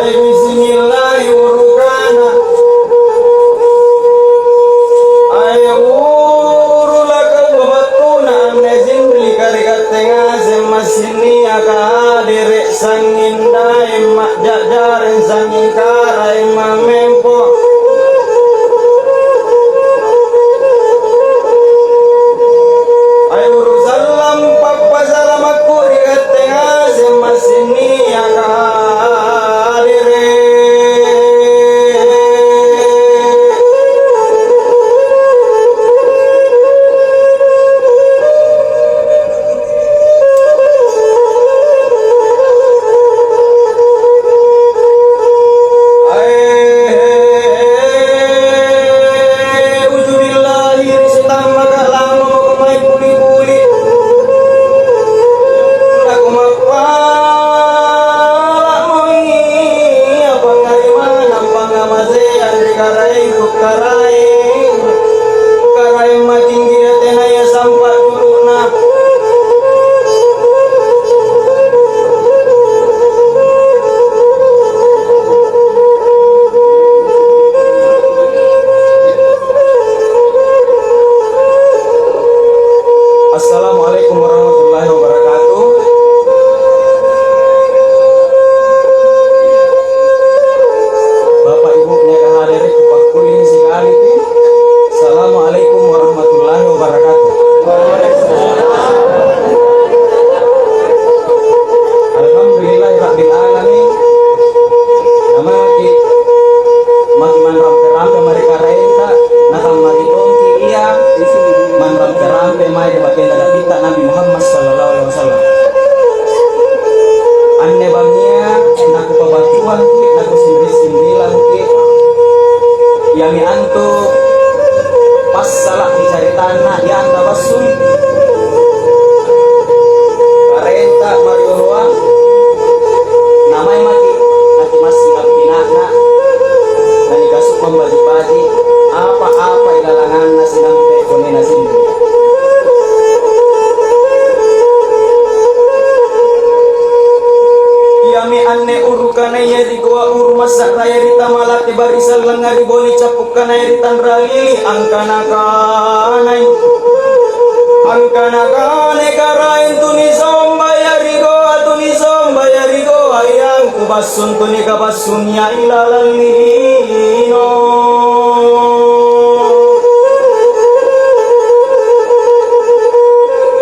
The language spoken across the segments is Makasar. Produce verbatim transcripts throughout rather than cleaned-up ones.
Bismillahi urukana. Ae uru lakau battuna anne sinrika ri katte ngaseng massing niaka hadere', sangnging daeng ma'ja'jareng, sangnging karaeng mammempo. Ae uru sallang pappasalamakku ri katte ngaseng massing niaka hadere'. Auzubillahi, ri sitammaka lamo mako mae puli-puli. Nakumappala'mo ia pangarimana pangngamaseang ri Karaengku, Karaeng, Karaeng matinggi tenaya sampa julu'na. Assalamualaikum warahmatullahi wabarakatuh. Bapak Ibu niaka hadere', kupakkuling sikaliku. Assalamualaikum warahmatullahi wabarakatuh. Alhamdulillahi rabbil alamin. Namaki, maki manrampe-rampe mae ri Karaengta, nakamma ri tongki ia manrampe-rampe mae ri batena Nabitta Nabi Muhammad sallallahu alaihi wasallam. Anne bangngia nakupabattuangki, nakusinri-sinrilangki, iami antu passala' ri caritanna ia antabassui. Karaengta marioloang, namai maki' nakimassing appina'na, nanikasu'mang baji'-baji', apa-apa ilalanganna sinampe konena sinri. Iami anne urukanaya ri Goa Uru Massa'raya ri Tamalate Barisallengnga ri Bone Cappu kanai ri Tanralili, angkana-kanai, angkana-kanai Karaeng tunisombaya ri Goa, tunisombaya ri Goa, iangku bassung tunikabassung ia ilalang lino.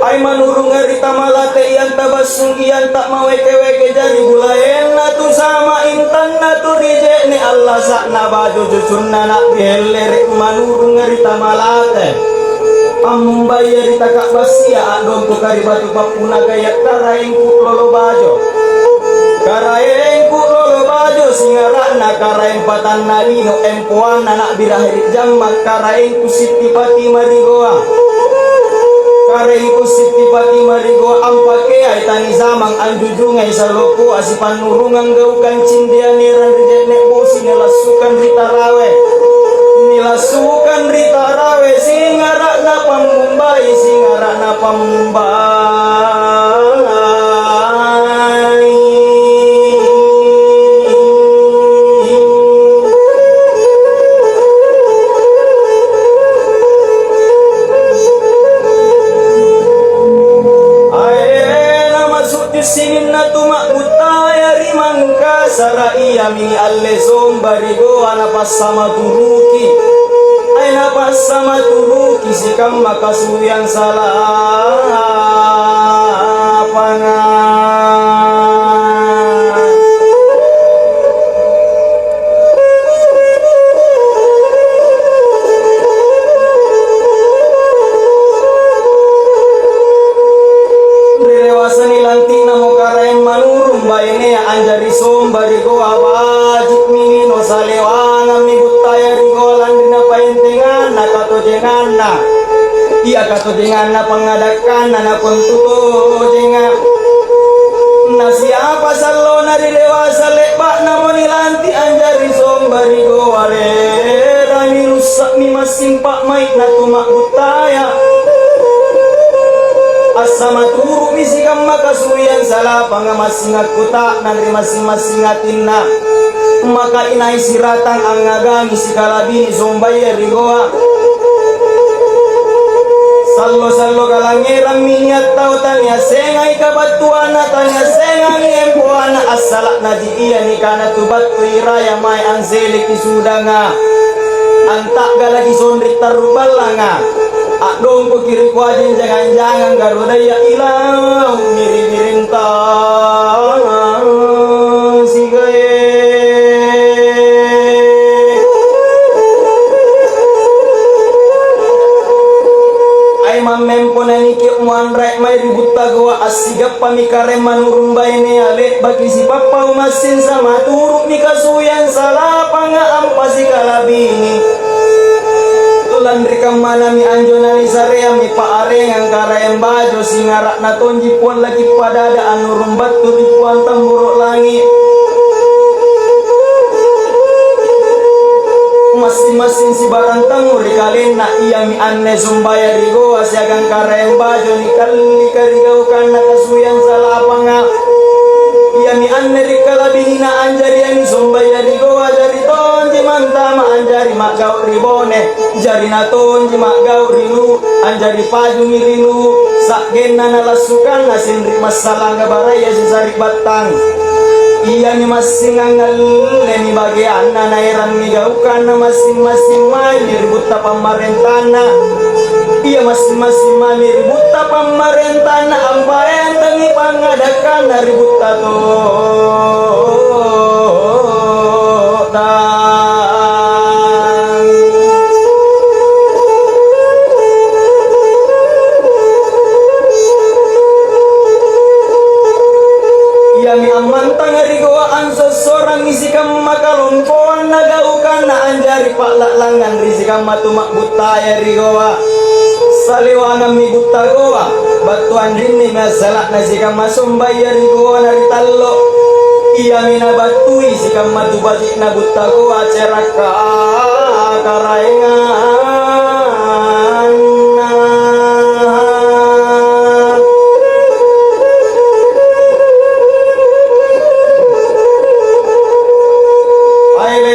Ai manurunga ri Tamalate ianta bassung ianta maweke-weke jari bulaenna tusama intanna tu ri je'ne' allasa'na bajo cucunna na'bi hellere' manurung ri Tamalate. Ammumbaya ri taka'bassia a'dongkoka ri batu pappunagaya Karaengku lolo bajo. Karaengku lolo bajo singara'na Karaeng patanna lino empoanna na'bi rahiri' jamma Karaengku Sitti Patima ri Goa. Karaengku Sitti Patima ri Goa ampakeai tanisamang anjujungai sallokoa sipannurungang gaukang cindia nierang ri je'ne' bosi nilassukang ri tarawe. Nilassukang ri tarawe singara'na pammumbai, singara'na pammumbai. Aena masu'ju sininna tu ma'buttaya ri Mangkasara', iami alle somba ri Goa napassama turuki. Ae napassama turuki sikamma kasuwiang salapanga. Ri lewasa nilanti'namo Karaeng manurung bainea anjari somba ri Goa, baji'mi lino salewangammi buttaya ri Goa lanri napaentenganna katojenganna. Ia katojenganna pangngadakkanna nakontu tojenga. Nasiapa sallona ri lewasa le'ba'namo nilanti' anjari somba ri Goa, rerami lussa'mi massing pa'mai'na tu ma'buttaya. Assamaturu'mi sikamma kasuwiang salapanga massing akkuta'nang ri massing-massing atinna. Maka inai siratang angngagangi sikalabini sombaya ri goa. Sallo-sallo kalangngerammi nia' tau taniassengai kabattuanna, taniassengangi empoanna, assala'naji ia nikana tu battui raya mae anseleki sudanga, anta'galaki sonri tarru ballanga. A'dongkoki ri kuajeng jangang-jangang garodaya ilau miri-mirinta sigae. Ai mammempo nanikio' muanrai mae ri butta goa, assigappami karaeng manurung bainea, le'baki sipappau massing sama turu'mi kasuyang salapanga ampasikalabini. Lanri kammanami anjo nanisareammi pa'arengang Karaeng Bajo, singara'na tonji Puang laki padada annurung battu ri Puang Tamboro' Langi'. Massing-massing sibarang tangngu ri kalenna, iami anne sombaya ri goa siagang Karaeng Bajo nikallika ri gaukanna kasuyang salapanga. Iami anne ri kalabinina anjariangi sombaya ri goa, jari tonji mantama anjari ma'gau' ri Bone. Jarina tonji ma'gau' ri Luwu, anjari pajungi ri Luwu, sa'genna nalassukanna sinri massalanga baraya sisari'battang. Iami massing angngallemi bageanna naeranni gaukanna massing-massing maemi ri butta pammarentanna. Ia massing-massing maemi ri butta pammarentanna ampaentangi pangngadakkanna ri butta to. Iami ammantanga ri goa ansossorangi sikamma kalompoang nagaukanna anjari pa'la'langang ri sikamma tu ma'buttaya ri goa. Salewangammi butta goa, battu anrinni massala'na sikamma sombaya ri goa na ri tallo. Iami nabattui sikamma tu baji'na butta goa cerakka karaenganna. Aile,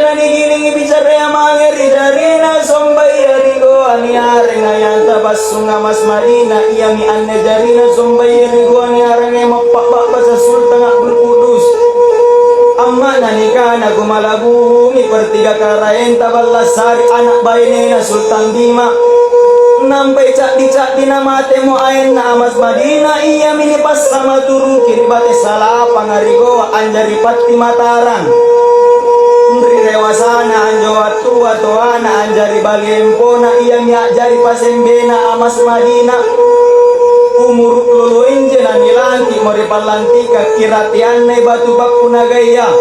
nanigilingi bicaraya mange ri jarina sombaya ri goa niarenga Yanta Bassung Amas Madina, iami anne jarina sombaya ri goa niarenga Mappa'ba'basa Sultan Abdul Kudus. Amma'na nikana Kumalabumi pertiga karaenta Ballasari ana' bainena Sultan Bima. Nampai ca'di-ca'di namatemo aenna Amas Madina, iami nipassama turungki ri bate salapanga ri goa anjari patti Matarang. Ri rewasana anjo wattua toana anjari bali empona iami a'jari pasembena Amas Madina. Umuru' lolo injo nanilanti'mo ri pallantikang irateanna batu bakkunagaya.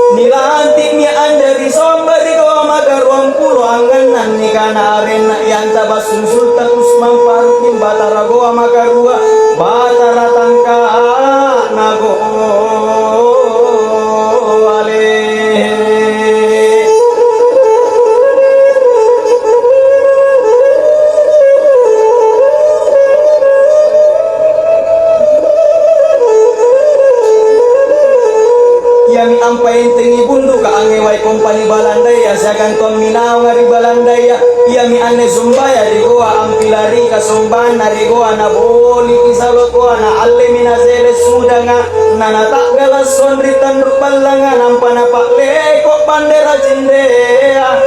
Nilanti'mi anjari somba ri goa maka ruampulo angngannang nikana arenna Yanta Bassung Sultan Usman Faruddin Batara Goa Makarua, Batara Tangka'na Goale. Iami ampaentengi bunduka angngewai kompani Balandaya siagang tuamminaunga ri Balandaya. Iami anne sumbaya ri goa ampilari kasombanna ri goa naboliki salotoa naallemi nasele sudanga, nanata'gala' sonri tanru' ballanga, nampa napa'leko' bandera cindea.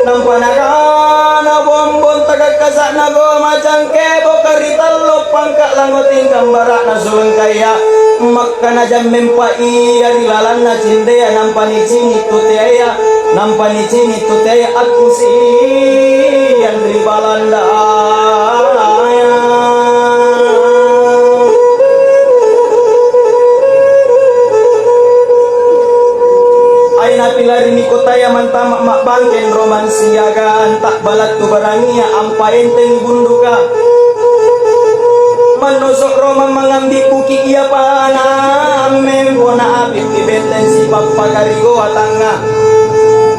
Nampa nakana bombong takakkasa'na goma cangkeboka ri tallo pangka' lango tingkambara'na sulengkaya. Makkana jammempa ia ri lalanna cindea, nampa nicini' tu teaya, nampa nicini' tu teaya akkusiang ri Balandaya. Ai napilarini kotaya mantama' ma'bangkeng romang siagang ta'balattu barangia ampaentengi bunduka. Mannoso' romang mangambi'buki ia pana ammempo naapi'mi benteng sipappaka ri goa tangnga.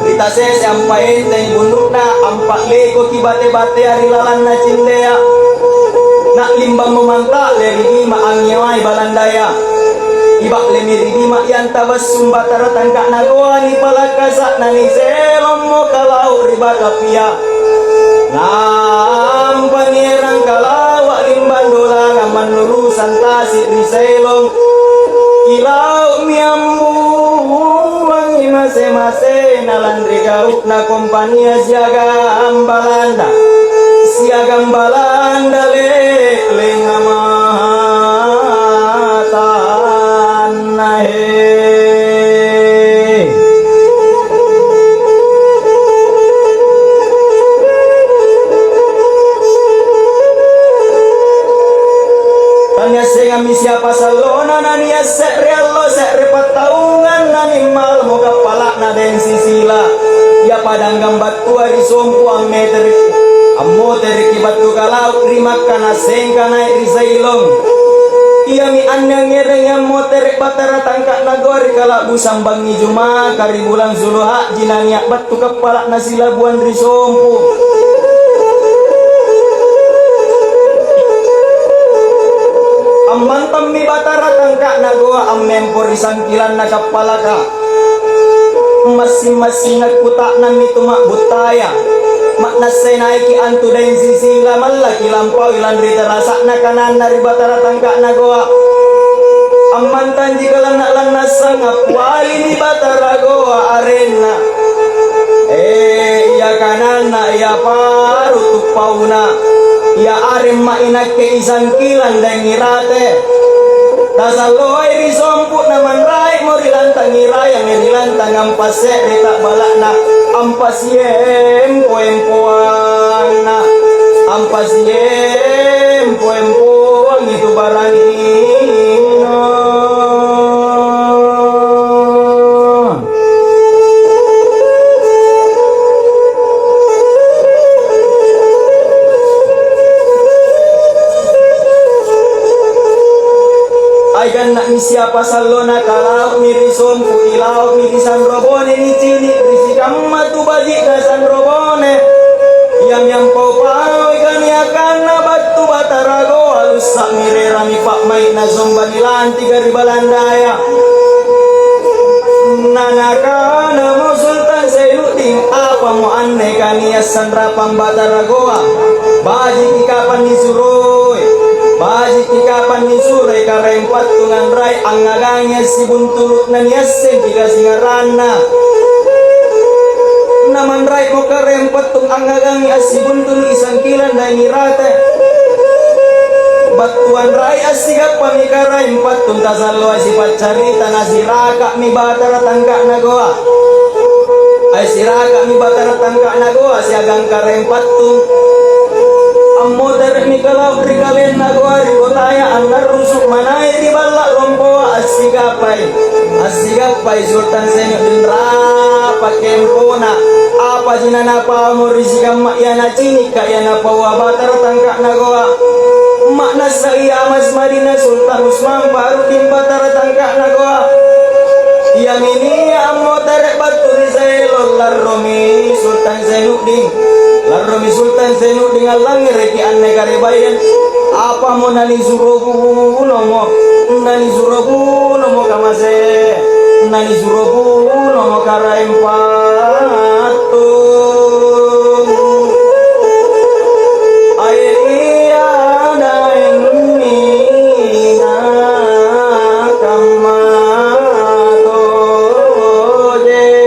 Ri tasese ampaentengi bundu'na, ampa'lekoki bate-batea ri lalanna cindea. Na'limbammo manta'le ri bima angngewai Balandaya. Iba'lemi ri bima ianta bassung batara tangka nagoa nipalakkasa' naniselommo kalau ri batapia. Nampa nierang kalau a'limbang dolangang mannurusang tasi' ri selong. Kilau'mi ambuangi mase-masena lanri gau'na kompania siagang Balanda, siagang Balanda le'lenga matanna, he. Taniassengammi siapa sallona, nania' se're allo, se're pattaungang, nanimmalomo kappala'na Daeng Sisila. Ia padanggang battua ri sompu ammetereki, ammotereki battu kalau ri Makka nassengka nai' ri Sailong. Iami anne angngerangi ammotere' batara tangka nagoa ri kala'busang bangngi Jumaka ri bulang Zulhajji nania' battu kappala'na silabuang ri sompu. Ammantammi batara tangka nagoa ammempo ri sangkilanna kappalaka. Massing-massing akkuta'nammi tu ma'buttaya. Ma'nassai naiki antu Daeng Sisila mallaki lampaui lanri tarasa'na kananna ri batara tangka nagoa. Ammantanji kalanna-lannassang appialimi batara goa arenna. Eh, ia kananna, ia paru tuppauna, ia aremma inakke isangkilang Daeng Irate. Tasalloi ri sompu namanraimo ri lantang irayang ri lantang ampasse're ta'bala'na ampasiempo-empoanna, ampasiempo-empoangi tu baranginna. Ai ganna'mi siapa sallona, kalau'mi ri sompu, ilau'mi ri sanrobone, nicini' ri sikamma tu baji'na sanrobone. Iami ampau-paui kaniakanna battu bataragoa, lussa'mi rerami pa'mai'na somba nilantika ri Balandaya. Nanakanamo Sultan Zainuddin, "Apamo anne kania' sanrapang bataragoa? Bajiki kapang nisuroi, bajiki kapang nisuroi Karaeng Pattung anrai angngagangi assibuntulu' naniasseng kikasingaranna." Namanraimo Karaeng Pattung angngagangi assibuntulu' isangkilang Daeng Irate. Battu anrai assigappami Karaeng Pattung tasalloa sipaccarita, nasiraka'mi batara tangka'na goa. Assiraka'mi batara tangka'na goa siagang Karaeng Pattung. Ammotere'mi kalau ri kalenna goa ri kotaya, annarrusu' manai ri balla' lompoa assigappai. Assigappai Sultan Zainuddin rapa kempona. Apaji nanapaumo ri sikamma ia nacinikka ia napaua batara tangka'na goa? Ma'nassa ia Mas Madinah Sultan Usman Baharuddin batara tangka'na goa. Iami nia' ammotere' battu ri Zailon, larromi Sultan Zainuddin. Larromi Sultan Zainuddin allangngereki anne karebaya. Apamo nanisuro bunomo? Nanisuro bunomo kamase, nanisuro bunomo Karaeng Pattung. Ai ia daeng mina kamma tojeng.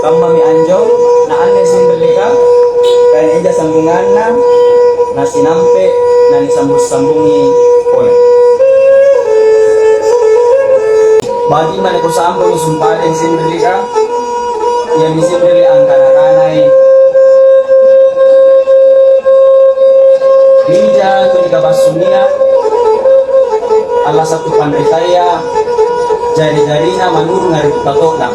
Kammami anjo, na anne sinreleka, kaina ija sambunganna, nasinampe, nanisambung-sambungi pole. Baji' mani kusambung sumpaeng sinreleka. Iami sinrele angkana-kanai, "Ija tu nikapassunia, alla sattu panritaya, jari-jarina manurunga ri bukato'na."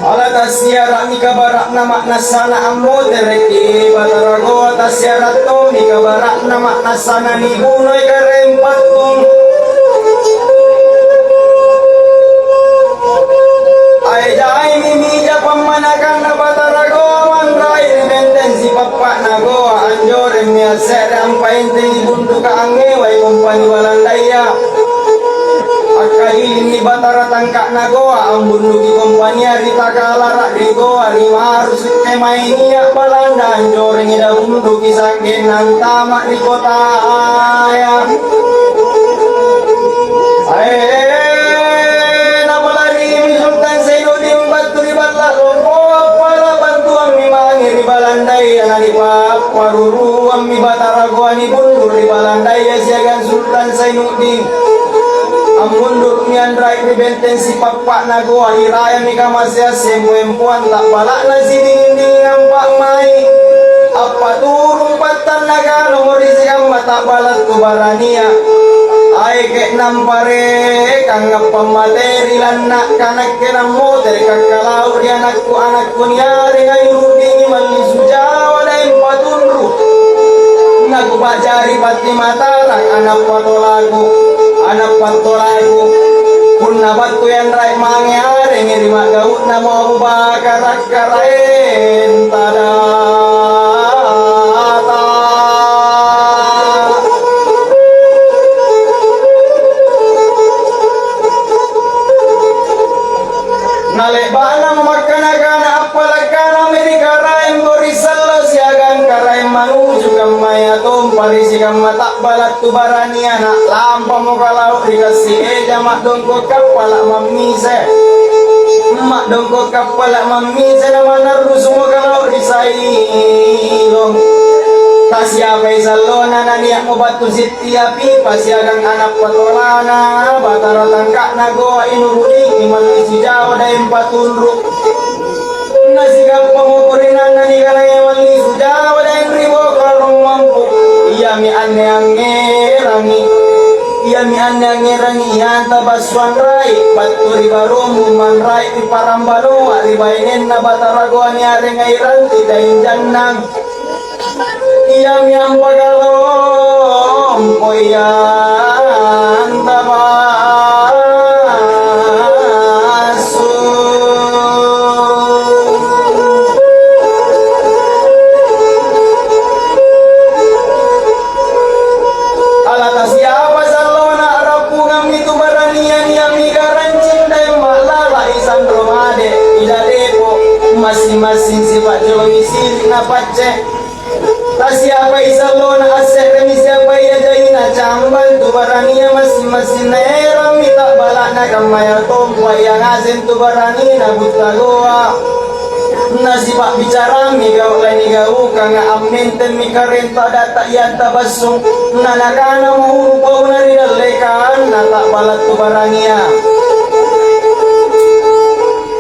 Ala Tassiara'mi kabara'na ma'nassana ammoterekki Batara Goa, tassiara' tommi kabara'na ma'nassana nibunoi Karaeng Pattung. Ae jaimi mija pammanakanna Batara Goa manrai ri benteng sipappa'na Goa, anjoremmi asse're ampaentengi bunduka angngewai kompani Balandaya. Akkalilingmi Batara tangka'na Goa, ambunduki kompania ri Takalara', ri Goa, ri Maru, sukke mae nia' Balanda anjorengi nabunduki sa'genna antama' ri kotaya. Ae, napalarimi Sultan Zainuddin battu ri Balla' Lompoa, pala' bantuammi mange ri Balandaya, nanipapparuruammi Batara Goa nibundu' ri Balandaya siagang Sultan Zainuddin. Ammundu'mi anrai ri benteng sipappa'na Goa, irayami kamaseang sempo-empoang ta'bala'na sidinging-dingingang pa'mai'. Appaturung pattannaganomo ri sikamma ta'bala' tu barania. Ae ke'nampa rekang appammatei ri lanna'ka nakke nammotere' kakkalau' ri anakku, anakku niarenga Nuruddingi Mallisu Jawa Daeng Patunru. Nakupa'jari patti matarang ana' patolaku, ana' pattolaku. Punna battu yanrai mange arengi ri ma'gau'namo Abu Bakara. Karaeng tadata. Nale'ba'namo makkana-kana appala' kanami ri Karaeng Borisallo siagang Karaeng Manuju, kammaya tompa ri sikamma ta'bala' tu barania, na'lampamo kalau ri kassi eja ma'dongko' kappala' mammise. Ma'dongko' kappala' mammise namanarrusumo kalau ri Sailong. Tasiapai sallona nania'mo battu Sittiapi pasiagang ana' patolana, batara tangka'na Goa Nuruddin Mallisu Jawa Daeng Patunru'. Nasikappamo kurinanna nikanaya Mallisu Jawa Daeng ri Bokarong Mampu. Iami anne angngerangi, iami anne angngerangi ianta bassu anrai battu ri Barombu manrai ri Parambanoa ri bainenna Batara Goa niarenga Iranti Daeng Jannang. Iami ampakalompo ianta bassu. Alata siapa sallona a'rappungammi tu barania nia'mi garancing daeng ma'lala'i sanro made, ila depo, massing-massing sipa'jolomi siri' napacce. Tasiapai sallona asse'remi siapa ia jaina cambang tu barania massing-massing naerammi ta'bala'na kammaya tompa ia ngaseng tu baranina butta goa. Nasipa'bicarammi gau' lanigaukanga ammentemmi karenta data ianta bassung, nanakanamo uru pauna ri dallekanna ta'bala' tu barania.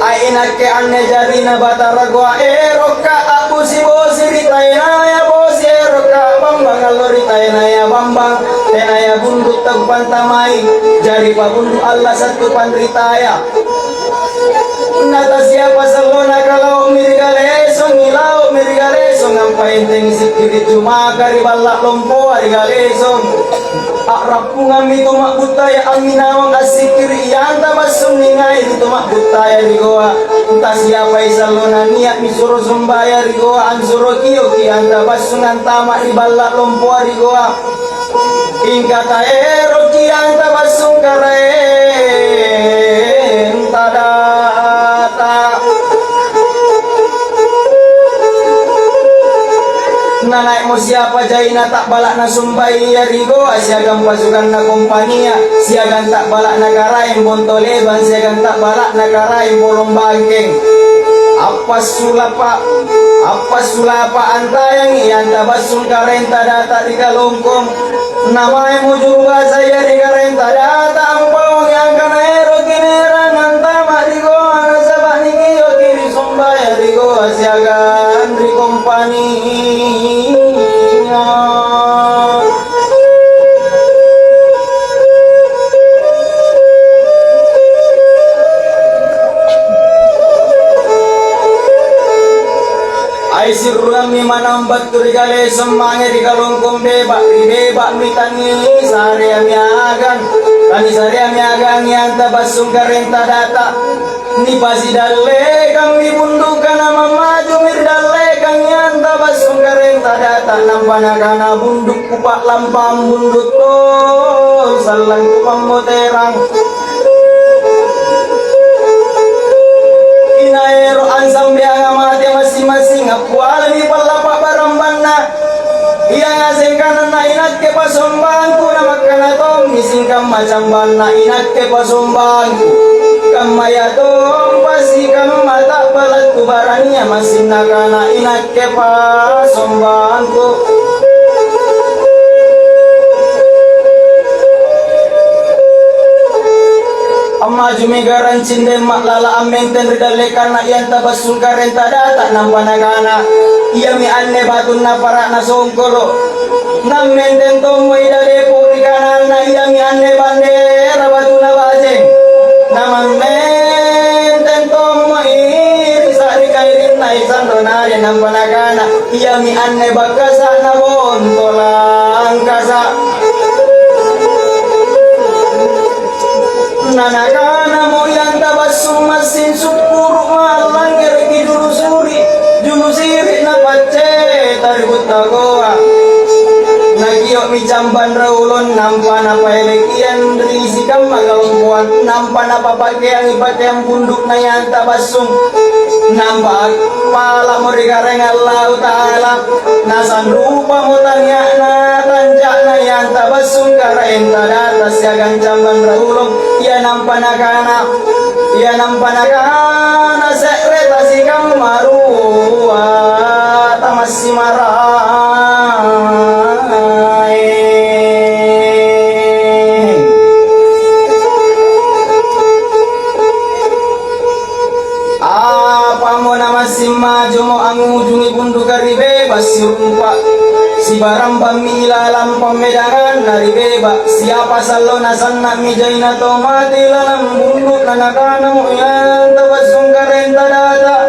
Ai nakke anne jarina Batara Goa, erokka' a'bosi-bosi ri taenaya bosi, erokka' bambang allo ri taenaya bambang, tenaya bundu' tau pantamai, jari pabundu' allasang tu panritaya. Natasiapa sallona kalao'mi ri galesongi, lao'mi ri galesong ampaentengi sikkiri' jumaka ri balla' lompoa ri galesong. A'rappungammi tu ma'buttaya amminawang assikkiri' ianta bassung ningai ri tu ma'buttaya ri goa. Tasiapai sallona nia'mi suro sumbaya ri goa ansuro kioki anta bassung antama' ri balla' lompoa ri goa. Ingka taeroki anta bassung karaeng tadata. Nanaimo siapa jaina ta'bala'na sumbai ia ri goa siagang pasukanna kompania, siagang ta'bala'na karaeng bonto lebang, siagang ta'bala'na karaeng bolong bangkeng. Appassulapa, appassulapa antayangi anta bassung karaeng tadata ri galongkong. Namaemo juru basaya ri karaeng tadata ampaongi angkana eroki naerang antama' ri goa nasaba' nikioki ri sumbaya ri goa siagang ri kompania. Sirruammi mannaung battu ri Galesong mange ri Kalongkong Beba', ri Beba'mi tani sareammi agang, tani sareammi agang ianta Bassung Karenta Data. Nipasidallekammi bunduka namammajumi ri dallekang ianta Bassung Karenta Data, nampa nakana bundu' kupa'lampa ambundu' tong sallang kupammoterang. Inaero ansambeanga mate massing-massing, appialami pallapa barambanna. Ia ngaseng kananna inakke pasombangku, namakkana tommi singkamma cambanna inakke pasombangku. Kammayatompa sikamma ta'bala' tu barania massing nakana inakke pasombangku. Ammajumi garang cindeng ma'lala ammenteng ri dallekanna ianta Bassung Karenta Data, nampa nakana, "Iami anne batunna para'na songkolo'." Nammenteng tommo ida lepo' ri kananna, "Iami anne bandera batuna bajeng." Namammenteng tommo iri sa'ri kairinna isanro nare, nampa nakana, "Iami anne bakkasa'na bontolang kasa'." Nanakanamo ianta Bassung massing, "Sukkuru'ma' allangngereki julu suri, julu siri' napacceta ri Buttagoa." Nakio'mi cambang raulong nampa napaelekiang ri sikamma kalompoang, nampa napapakeangi pakeang bundu'na ianta Bassung. Nampa Appala'mo ri Karaeng Allata'ala, nasanrupamo tania'na tanca'na ianta Bassung Karaenta Data siagang cambang raulong, ia nampa nakana, ia nampa nakana se're tasikamma rua tamassimaraeng. Apamo namassing majumo angngujungi bunduka ri Beba' sirumpa, sibarambammi ilalang pammedanganna ri Beba'. Siapa sallona sanna'mi jaina tau mate ilalang bundu'na, nakanamo ianta Bassung Karaenta Data,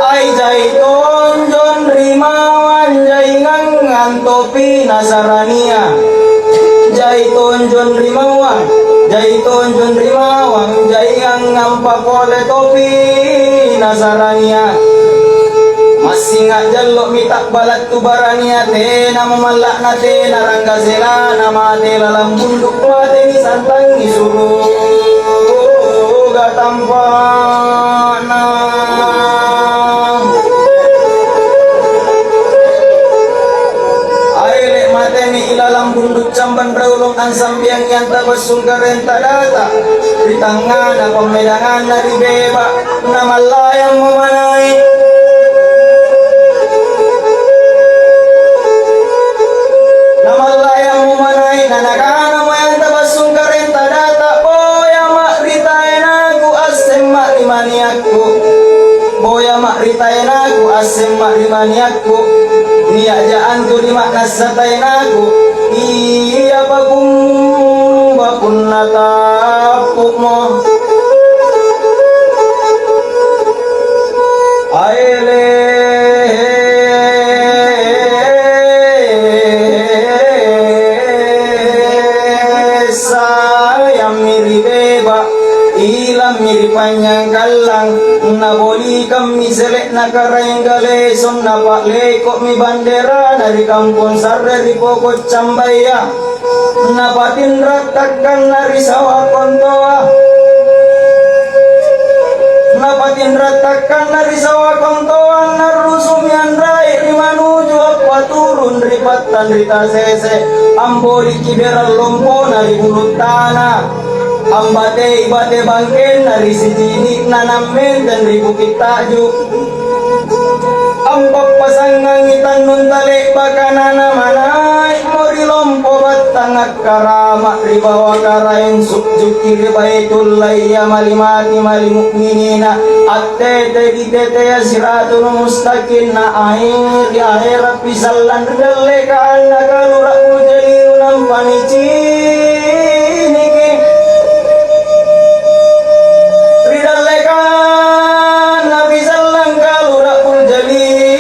"Ai jai tonjong ri mawang jaingangang topi nasarania." Jai tonjong ri mawang, jai tonjong ri mawang, jaingangang papole topi nasarania. Massing a'jallo'mi ta'bala' tu barania, tenamo malla'na, tena ranggaselana mate lalang bundu', matemi santangi suruga tampa'na. Aele' matemi ilalang bundu' cambang raulong, ansambeangi anta Bassung Karaenta Data ri tangngana pammedanganna ri Beba'. Namallayammo manai. Namallayammo manai, nanakanamo anta Bassung Karaenta Data, "Boyama' ri taenaku, assemma' ri maniakku. Boyama' ri taenaku, assemma' ri maniakku. Nia'ja antu lima' nassa taenaku, ia pakumba punna tappu'mo." Aele' sayammi ri Beba', ilammi ri Panynyangkallang, nabolikammi sele'na Karaeng Galesong, napa'leko'mi banderana ri Kampong Sarre ri Poko' Cambaya. Napatinra' takkanna ri Sawah Kontoa. Napatinra' takkanna ri Sawah Kontoa, narrusu'mi anrai' ri manuju appaturung ri pattang ri tasese, amboliki berang lompona ri Buluttana, ambatei bate bangkenna ri sicini'na nammenteng ri Bukit Ta'ju. Ampappasangangi tannung tale'baka nanamanai'mo ri lompo battang akkarama' ri bawa Karaeng, sujjuki ri Baitullaya mali mati mali mu'minina, attete ri tetea Siratul Mustaqim, na aing ri ahera'pi sallang ri dallekanna Kalu Rabbul Jalilu nampa niciniki. Ri dallekannapi sallang Kalu Rabbul Jalilu.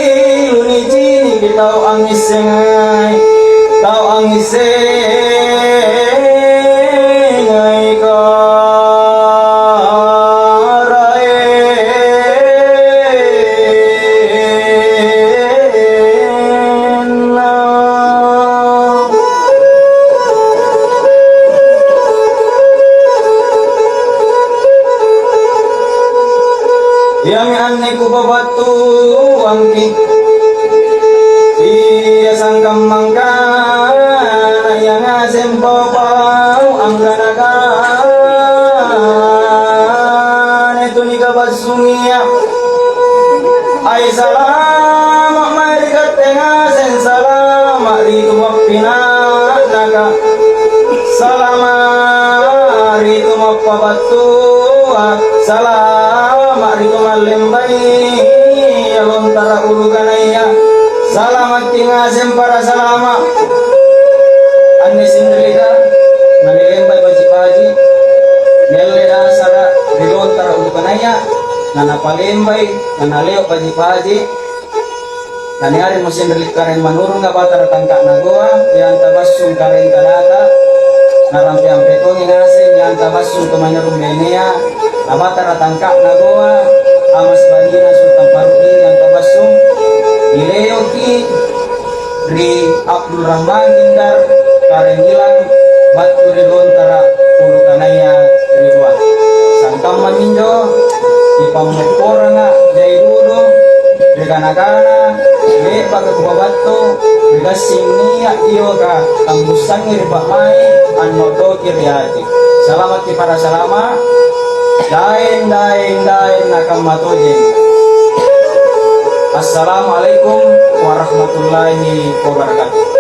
Iami anne kupabattuangki, ia sangkammangka na ia ngaseng pau-pau angkana kane tu nikabassungia. Ai salama' mae ri katte ngaseng, salama' ri tu mappina'naka, salama' ri tu mappabattua, salama' ri tu mallembai lontara ulu kanaya. Salamakki ngaseng para salama'. Anne sinrika nanilembai baji'-baji', nialle nasara ri lontara ulu kanaya, nanapalembai, nanaleo' baji'-baji'. Naniarimo sinrili Karaeng Manurunga Batara Tangka'na Goa, niantabassung Karaeng Kadata, narampe-ampe tongi ngaseng niantabassung Tumanyarung Benea, na Batara Tangka'na Goa, Amas Bajina Sultan Farudin niantabassung, nileoki ri Abdul Rahman Indar, Karaeng Gilang, battu ri lontara ulu kanaya ri Rua. Sangkamma minjo nipammopporanga jai dudu ri kana-kana le'baka kupabattu ri gassing nia' ioka tambussangi ri pa'mai' anno'doki ri ati. Salamakki para salama', daeng, daeng, daeng nakamma tojeng. Assalamualaikum warahmatullahi wabarakatuh.